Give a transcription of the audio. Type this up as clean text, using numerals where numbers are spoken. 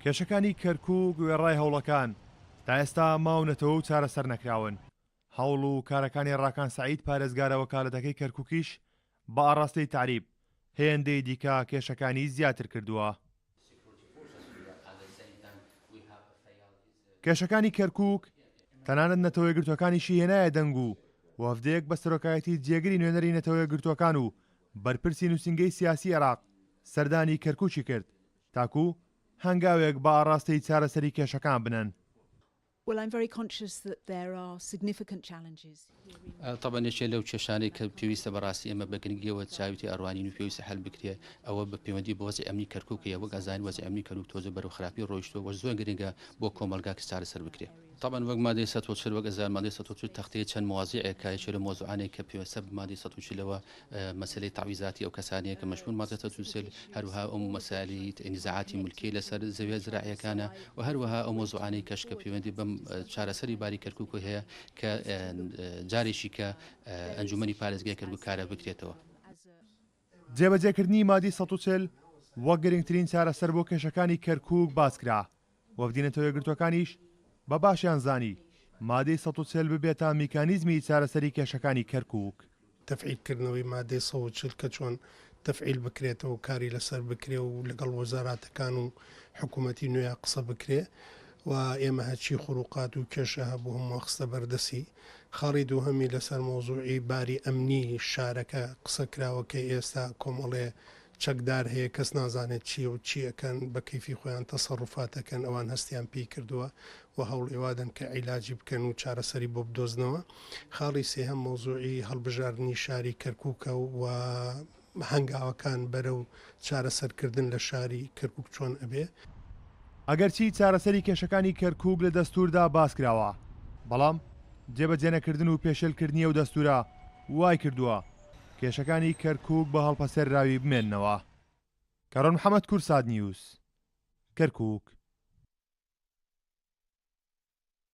کێشەکانی کەرکووک وێڕای هەوڵەکان، تا ئێستا ماونەتەوە و چارەسەر نەکراون. هەوڵ و کارەکانی ڕاکان سەعید پارێزگارە وەکالەتەکەی کەرکووکیش بە ئاڕاستەی تەعریب، هێندەی دیکە کێشەکانی زیاتر کردووە. کێشەکانی کەرکووک تەنانەت نەتەوەیەکگرتووەکانیشی هێنایە دەنگ و وەفدێک بە سەرۆکایەتی جێگری نوێنەری نەتەوەیەکگرتووەکان و بەرپرسی نووسینگەی سیاسی عێراق سەردانی کەرکووکی کرد تاکو هەنگاوێک بە ئاڕاستەی چارەسەری کێشەکان بنەن. تەبعەن یەکێ لەو کێشانەی کە پێویستە بەڕاستی ئێمە بە گرنگیەوە چاوی تێ ئەڕوانین و پێویستە حەل بکرێ ئەوە بە پەیوەندی بە وەزعی ئەمنی کەرکوک هەیە وەک ئەزانین وەزعی ئەمنی کەرکوک تۆزێ بەرەو خراپی ڕۆیشتووە و زۆر گرنگە بۆ کۆمەڵگا کە چارەسەر بکرێ. تەبعەن وەک مادەی 140 وەک ئەزان مادەی 140 تەختەی چەند مەوازیعێکە یەکێ لەو مەوزوعانەی کە پەیوەستە بە مادەی 140 ەوە مەسەلەی تەعویزاتی ئەو کەسانەیە کە مەشمول مادەی 140 هەروەها ئەو مەسالی نیزاعاتی ملکی لەسەر زەویە زراعیەکانە و هەروەها ئەو مەوزوعانەی کەش کە پەیوەندی بەم چارەسەری باری کەرکوک هەیە کە جارێکی کە ئەنجومەنی پارێزگای کەرکوک کارە بکرێتەوە. جێبەجێکردنی مادەی 140 وەک گرنگترین چارەسەر بۆ کێشەکانی کەرکوک باسکرا، وەفدی نەتەوەیەکگرتووەکانیش بە باشیان زانی مادەی 140 ببێتە میکانیزمی چارەسەری کێشەکانی کەرکوک. تەفعیل کردنەوەی مادەی 140 کە چۆن تەفعیل بکرێتەوە و کاری لەسەر بکرێ و لەگەڵ وەزاراتەکان و حکوومەتی نوێیا قسە بکرێ و ئێمە هەرچی خروقات و کێشە هەبوو هەمووان خستە بەردەستی. خاڵی دووهەمی لەسەر مەوزوعی باری ئەمنی شارەکە قسە کراوە کە ئێستا کۆمەڵێ چەکدار هەیە کەس نازانێت چیە و چی ئەکەن بە کەیفی خۆیان تەسەروفات ئەکەن ئەوان هەستیان پێی کردووە و هەوڵی وادەن کە عیلاجی بکەن و چارەسەری بۆ بدۆزنەوە خاڵی سێهەم مەوزوعی هەڵبژاردنی شاری کەرکوکە و هەنگاوەکان بەرەو چارەسەرکردن لە شاری کەرکوک چۆن ئەبێ. ئەگەرچی چارەسەری کێشەکانی کەرکوک لە دەستوردا باسکراوە، بەڵام جێبەجێنەکردن و پێشێلکردنی ئەو دەستورە وایکردووە کێشەکانی کەرکوک بە هەڵپەسێرراوی بمێننەوە. کارۆن محەمەد، کوردسات نیوز، کەرکوک.